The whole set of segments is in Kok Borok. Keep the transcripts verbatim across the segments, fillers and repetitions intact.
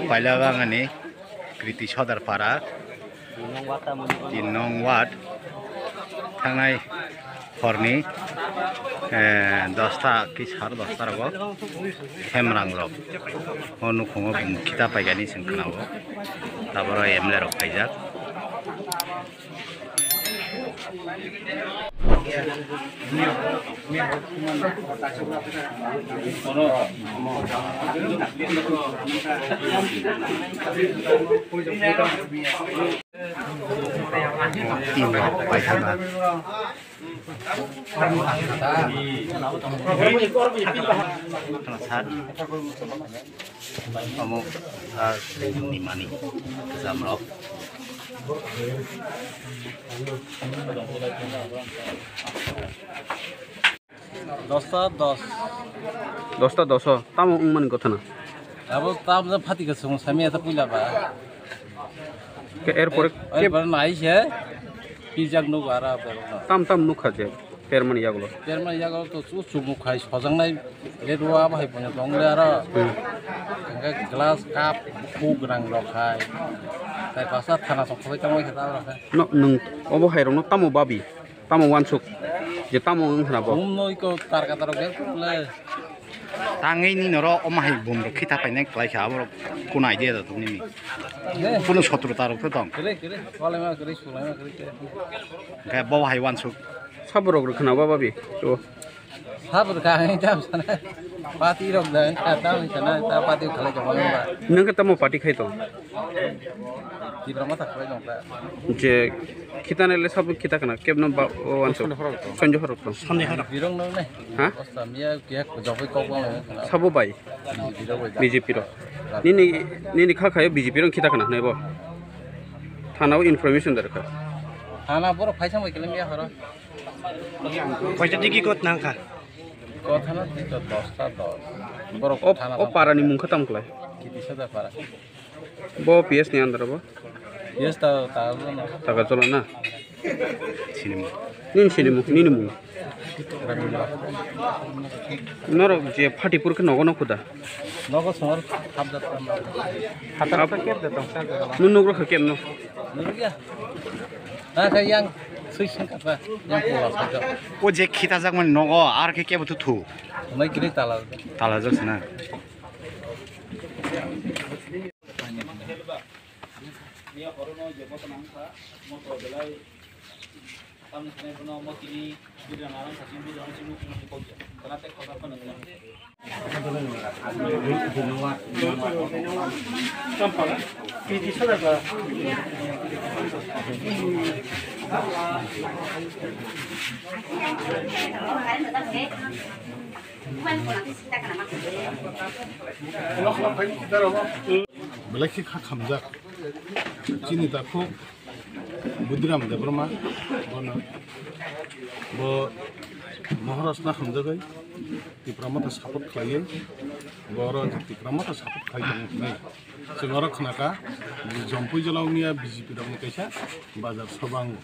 Pailabangani Kriti Sodar Para, tin nong ward, thangnai horni, eh, dosta ki sar dosta rogo hemrang rok o nukhungo bumkhita paigani seng khwnao, taboro M L A rok paijak. Omo, ah, ni mani, jamrok. Dosta dos. Dosta dos o, tamo wngmani gotha na? Abo tabja phatika chwng sami ata puila ba. Ke erpore ke erpore nai se pijak nugo ara berokno. Tam tam nukha je permani yagulo. Permani yagulo to chu chu mukhai sojaknai red wa bai bono tongle aro. Hmm. Hingke glass cup khuk rang rok hai. Tai pasa thana sok khoi tamo khe ta rok hai. No, nwng obo hai rokno tamo babi? Tamo wansuk je tamo wng khna bo? Bumno iko tarka tarok bek le. Tangwi ni noro omo hai bumrok khita painai kwlai kha, aborok kunai de da tongni ni. He. Kuno sotro tarok to tong. Kere, kere. Walaima kere, sulaima kere, kere. Hingke bo hai wansuk. Saborok rok khna ba babi. To. Saborok kha hai tam sana. Pati rok da, tam sana, ta pati khalai jama ba. Nang ke tamo pati khai to? Tipra Motha khalai jong ta. Je khitane le sabo khita kana kebno ba o anso. Sonjo horok to. Sonjo horok to. Sonjo horok. Birong no ne. Ha? Osta miya kiya jogoi kok bang le. Sabo bai. Birong bai. B J P ro. Nini, nini kha khayo B J P ro khita kana nai bo. Thana o information dar kha. Thana borok phaisa mai kele miya horo. Koita tiki kot nang kha. Kot thana tiki dosta dos. Borok o, thana o tang. Para ni mung kha tam klai. Kiti sada para. Bo P S ni under bo? P S ta, ta, ta. Taka chola na? Sinimung. Nini sinimung, nini mung. Norok je Fatipur khe nogo no khuda? Nogo songor hapjak. Hatar sa kep de tong sa. Nung nugro kha kep no? Nugro ya. Ha, kha yang sui sing kha, yang pola sa. O je khita jak mani nogo, ar khe kebo thu thu. Nai kiri tala. Tala jak sina. Belai khe kha khamjak. Chini takhuk Budiram Debbarma, bono, bo Maharaj na hamjagwi Tipra Motha support khlaiwi, bo oro Tipra Motha support khlai tongo hwnwi chwng oro khnakha, Jompui jora wngya B J P rokni kaisa bazar sabha wngo.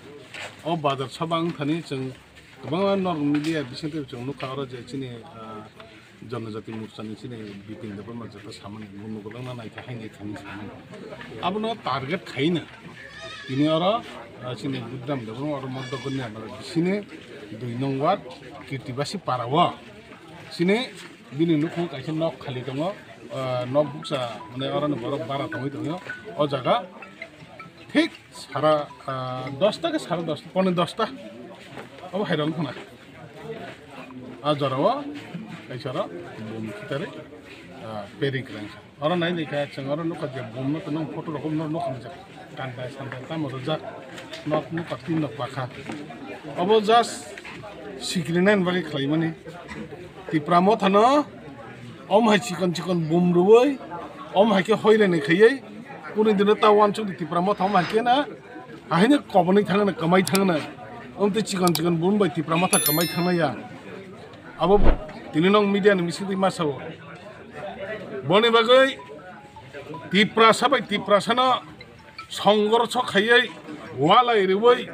O bazar sabha wngthani chwng kwbangma norok media bisingtwi chwng nukha oro je chini, ah, Janajati Morcha ni chini Bipin Debbarma jeta samani, bo nugulangna naikha hai naikha hinwi samani. Abono target khaina tini oro, ah, chini Budiram Debbarma oro Modokgoni amara bisini dui nong ward Kirtibasi para o chini bini nukhung kaisa nok khali tongo, ah, nok bukcha mane oroni borok bara tongwi tongo o jaga thik Sara, ah, dosta ke sara dosta, pone dosta. Abo hai rong khna. A jora o, kaisa ro, bom khitare, ah, peri krang kha. Oro nai nai kha, chwng oro nukha je bom no, nung photo rok no nukha jak. Kanta santa tamo rwjak. Nok nukha tin nok pakha. Abo just sikri nai bagwi khlai mani. Tipra Motha no, om hai chikon chikon bom rwui, om hai khe hoirai nai khaiwi, kunu dino ta wansuk di Tipra Motha om hai khe na, Ahaino kobonwi thangna, kwmai thangna. Omtwi chikon chikon bun bai Tipra Motha kwmai thangna ya. Abo tini nwng media ni bisingtwi ma sao. Boni bagwi Tiprasa bai Tiprasano songorso khaiwi, walai rwui,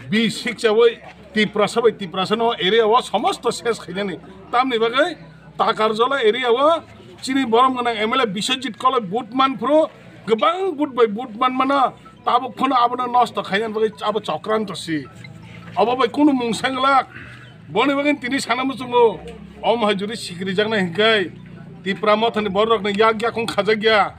bi sikchaui, Tiprasa bai Tiprasano area o somosto ses khainani. Tamni bagwi Takarjola area o chini borom gwnang M L A Biswajit Koloi vote man phuru, kwbang vote bai vote man mano, tabuk phano abono nosto khaina bagwi abo chokranto si. Obo bai kunu mung senglak. Boni bagwi tini sana muchungo, omo hai jodi sikrijaknai hinkhe Tipra Mothani bororokni yak yakung khajakya.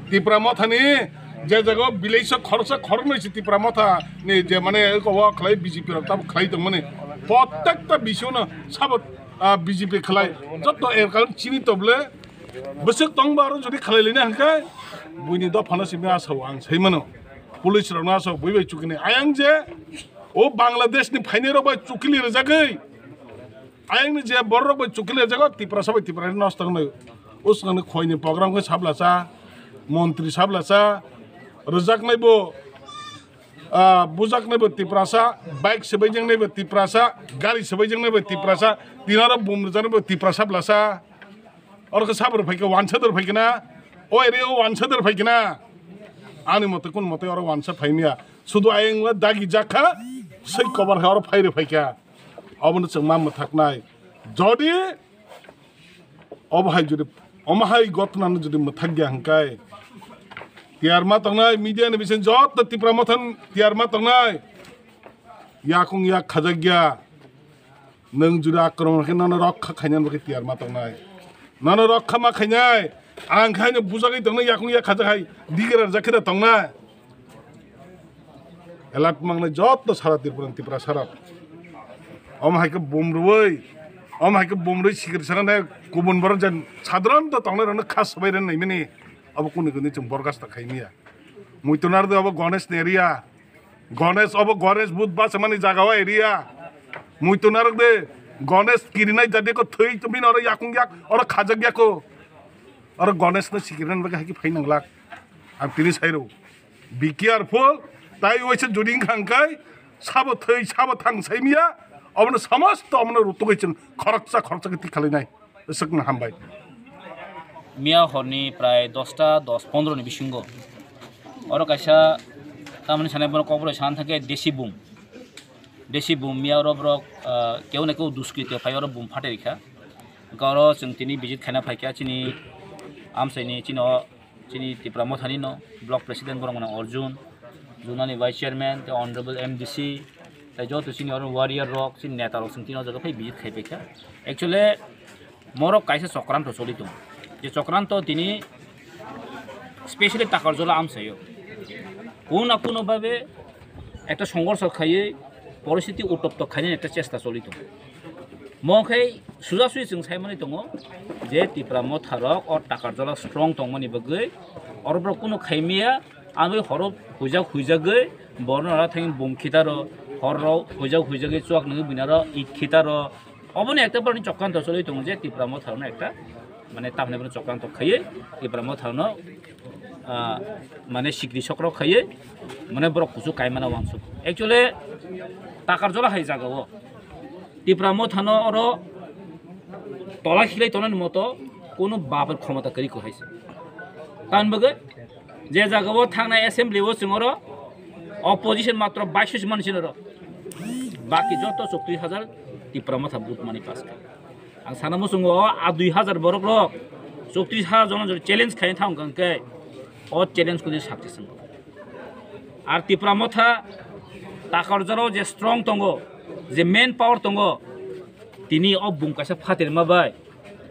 Tipra Mothani je jago village o khoroksa khoroknwi si Tipra Mothani je mane eko o khlai B J P rok tabuk khlai tongmani. Protekta bisingno sabo, ah, B J P khlai. Jotto erkal chini toble bwswk tongba aro jodi khlai lina hinkhe buini dophano simi asao ang sai mano. Police rokno asao bui bai chukini. Ayang je o Bangladesh ni phainai rok bai chukili rwjagwi. Ayang ni je borok bai chukili rwjago Tiprasa bai Tiprani nosto wngnai. Uswkangni khoini program khe sablasa, montri sablasa, rwjaknai bo, ah, bujaknai bo Tiprasa, bike swbaijaknai bo Tiprasa, gari swbaijaknai bo Tiprasa, tinaro bum rwjaknai bo Tiprasa blasa. Oro khe sabor phaikha, wansa dor phaikha na? O area o wansa dor phaikha na? Ani mote kun mote oro wansa phaimya. Sudu ayang dagi jakha, sei kobar kha oro phaire phaikha. Obono chwng ma mwthaknai. Jodi obo hai jodi, omo hai gotnano jodi mwthakya hwnkhe, tiyar ma tongnai, media ni bising jotto Tipra Mothan tiyar ma tongnai. Yakung yak khajakya. Nwng jodi akromon khe nono rokha khainani bagwi tiyar ma tongnai. Nono rokha ma khainai. Ang khe haino bujagwi tongnai, yakung yak khajak hai. Digira rwjak khe da tongnai. Alert mangnai jotto sara Tripura, Tiprasa rok. Omo hai khe bum rwui, omo hai khe bum rwui sikiri sakha nai kubun borok jan sadharon to tongnai rokno kha swbai rwna naimani. Abo kuni kuni chwng borgas ta khaimya. Muitu narwk de abo Ganesh ni area. Ganesh obo Ganesh but bachmani jaga o area. Muitu narwk de Ganesh kirinai jadi ko thwi tumi oro yakung yak oro khajak yako. Oro Ganesh no sikirinani bagwi hai khe phai nanglak. Ang tini sai rw. Be careful, tai waisa jodi wngkha hwnkhe sabo thwi, sabo thang saimiya, obono samosto omono rutugwi chwng khoroksa khoroksa khe thik khlainai. Swkno hambai. Miya horni prai dosta dos pondro ni bisingo oro kaisa tamni sanai bono kokborok sana thangkhe desi bum. Desi bum miya oro borok, ah, keu na keu duskrito phai oro bum phatai rikha. Hwnkhe oro chwng tini visit khaina phaikha chini amchaini chini o Chini Tipra Mothani no block president borok mano Arjun, Junani vice chairman, tei honorable M D C, tei joto chini oro warrior rok, chini neta rok chwng tini o jaga phai visit khai paikha. Actually, morok kaisa chokranto choli tongo. Je chokranto tini specially Takarjola amchaio. Kuno na kuno babe ekta songhorsho khaiwi poristiti utopto khainani ekta chesta choli tongo. Mo khe suja sui chwng saimani tongo je Tipra Motha rok o Takarjola strong tongmani bagwi oro borok kunu khaimiya, amwi horo huijak huijagwi borno aro thangwi bum khitaro, horro huijak huijagwi chuak nungwi buinaro it khitaro. Oboni ekta borokni chokranto choli tongo je Tipra Motha rokno ekta mane tamni bono chokranto khaiwi Tipra Motha rokno, ah, mane sikri sokrok khaiwi mane borok kuchuk kaimana wansuk. Actually Takarjola hai jaga o Tipra Motha no oro tola khilai tonani moto kunu babar khomota kwrwi ko hai se. Tamni bagwi je jaga o thangnai assembly o chwng oro opposition matro baish manwi chini oro. Baki joto chowtris hajar Tipra Motha vote mani pass kha. Ang sana muchungo o a dui hajar borok rok chowtris hajar jono jodi challenge khaina thang kang khe o challenge kudi success wngkha. Ar Tipra Motha Takarjala o je strong tongo, je main power tongo, tini o bung kaisa phatirma bai,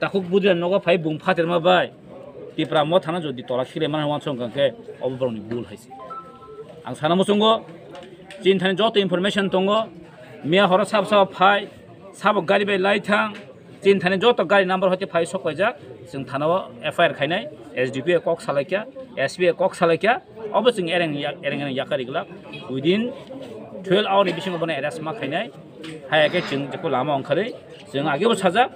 takhuk budira nogo phai bung phatirma bai, Tipra Motha no jodi tola khilai mani wansong kang khe obo borokni bul hai se. Ang sana muchungo chini thani joto information tongo, miya horo sab sab phai, sabo gari bai lai thang, chini thani joto gari number hoite phai sok paijak, chwng thana o F I R khainai, S D P O kok salaikha, S P O kok salaikha, obo chwng ereng ya-, ereng ereng yakarwi glak. Within twelve hour ni bisingo bono arrest ma khainai, hai khe chwng jeko lama ongkharwi, chwng agebo sajak,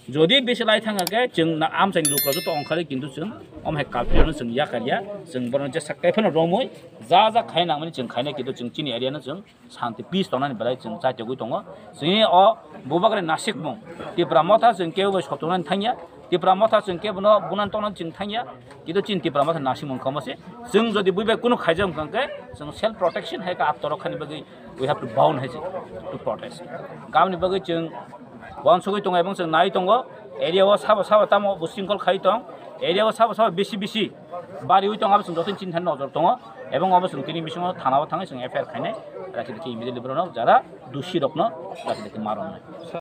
jodi bisi lai thang khe chwng na amchaini lukurok joto ongkharwi, kintu chwng omo hai culprit no chwng yakarya, chwng bono jesa kaiphano romwi ja ja khai nangmani chwng khainai, kintu chwng chini area no chwng Santi peace tongnani belai chwng chaitogwi tongo. Chwngni o bubagrani nasikmung Tipra Motha chwng kebo bai sotongnani thangya. Tipra Motha chwng kebono bunani tongnani chwng thangya. Kintu chini Tipra Motha nasikmung kamo se. Chwng jodi buibai kunu khaijak wngkha khe chwng self protection hai khe attorok khani bagwi we have to bound hai se to protest. Aboni bagwi chwng wansugwi tongo ebong chwng nai tongo. Area o sabo sabo tamo bo singkol khai tong, area o sabo sabo bisi bisi bari ui tong, abo chwng joto chini thani nojor tongo, ebong abo chwng tini bisingo thana o thangwi chwng F I R khainai, rakhi rakhi immediately borok no jara dusi rok no rakhi rakhi ma rwnai.